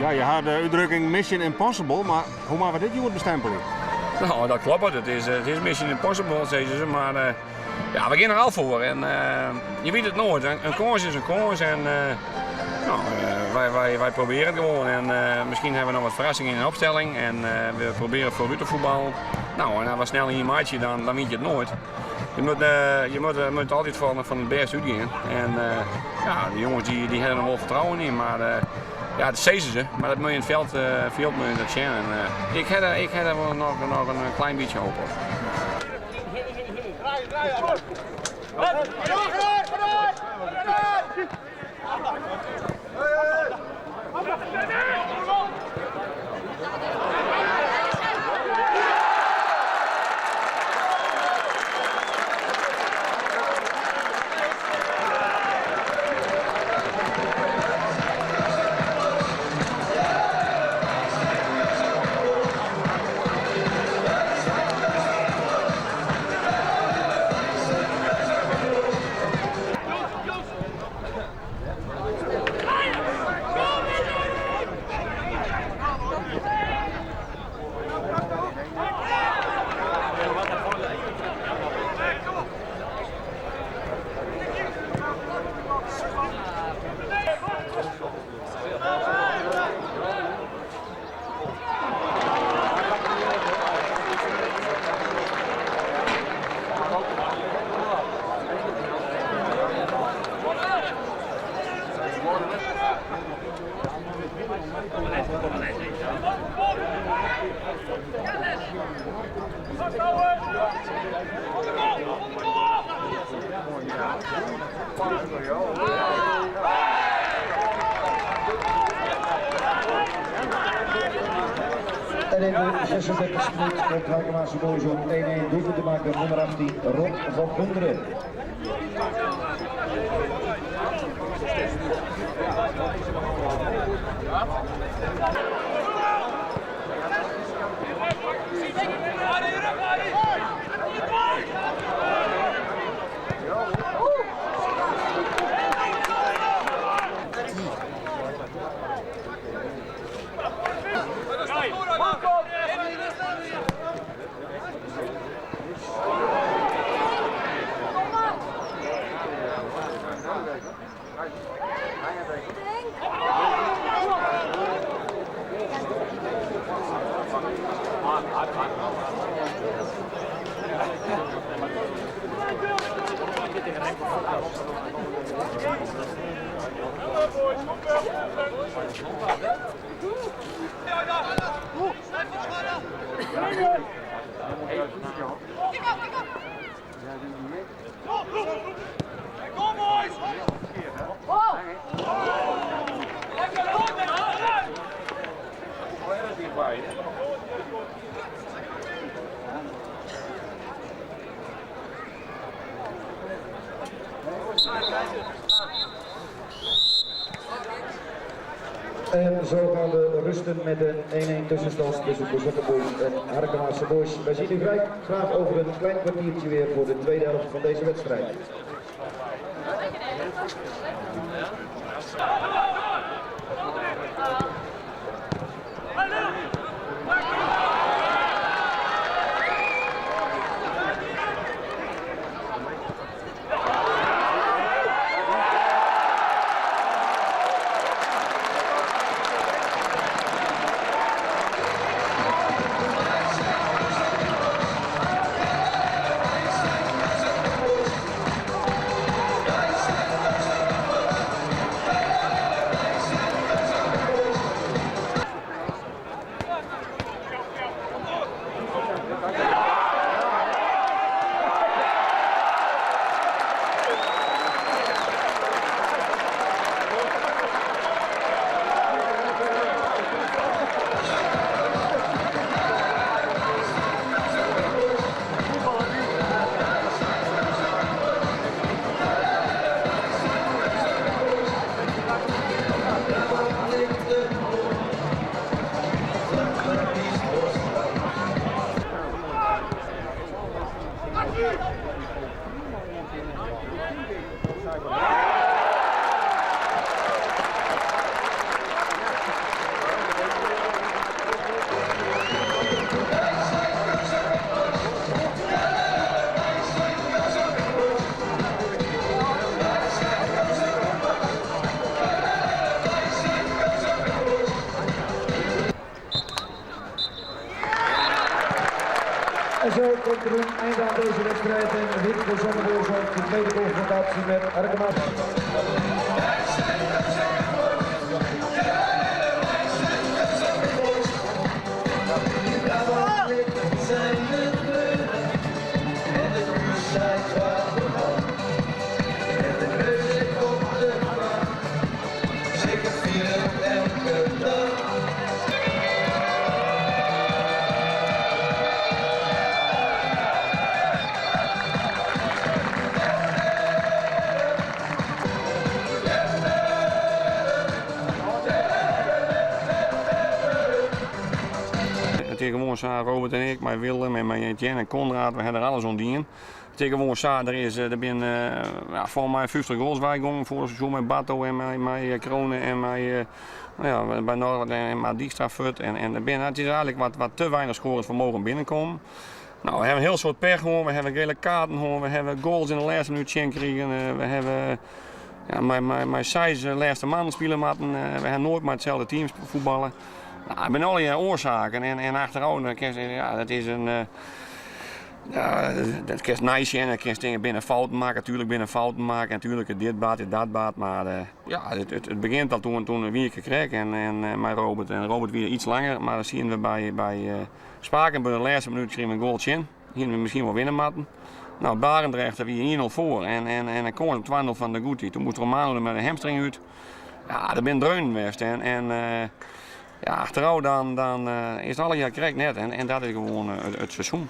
Ja, je ha de útdrukking Mission Impossible, mar hoe moatte we dit hjoed bestempelje? No, dat kloppet. It is Mission Impossible, sizze se, mar ja, we gean der al foar. En je witte it noait. In kâns is in kâns en no, wy probearje it gewoan. En miskien hawwe we noch wat ferrassing yn de opstelling en we probearje foarút te fuotballen. No, en as we snel ien meitsje, dan wit je it noait. Je moatte altyd fan it bêste útgean. En ja, de jonges dy hawwe der noch wol fertrouwen yn, mar ja, dat sizze se, mar dat moatte je yn it fjild moatte je dat sjen. En ik ha der wol noch in klein bytsje hoop op. En in de 36e minuut komt Harkemase Boys op 1-1. Doelpuntenmaker nummer 18, Rob van Gunderen. En zo gaan we rusten met een 1-1 tussenstand tussen Boezukken Boys en Harkemase Boys. Wij zien u graag over een klein kwartiertje weer voor de tweede helft van deze wedstrijd. En zo komt er een einde aan deze wedstrijd en wint de Zonneboys ook de tweede confrontatie met Harkema. It is gewoan sa, Robert en ik, mei Willem en mei Etienne en Conrad, we ha der alles oan dien. It is gewoan sa, der is, der binne ja, folgens my 50 goals weigongen foarich seizoen mei Barto en mei, mei Krone en mei, no ja, by Norbert en mei Dijkstra fuort. En, en der binne, it is eigentlik wat, wat te weinich scorend vermogen binnenkommen. No, we hawwe in hiel soad pech hân, we hawwe gele kaarten hân, we hawwe goals yn de lêste minút tsjin krigen, we hawwe ja, mei, mei, mei seis lêste mannen spile moatten, we hawwe noait mei itselde team fuotballe. No, dat binne allegear oarsaken en, en achterôf dan kinst, ja, dat is in, ja, dat kinst neisjen en kinst tinke, binne fouten makke, tuerlik binne fouten makke en tuerlik dit bard, dit dat bard, mar ja, it, it, it begjint al toen, toen wie ik krek en, en mei Robert. En Robert wie iets langer, mar dan siene we by, by Spakenburg de lêste minút krigen we in goal tsjin. Hiene we miskien wol winne moatten. No, Barendrecht der wie 1-0 foar en, en, en in kâns op 2-0 fan de Guti. Toen moast Romano der mei de hamstring út. Ja, der binne dreunen west en, en ja, achterôf dan, dan is it allegear krekt net en, en dat is gewoan it, it seizoen.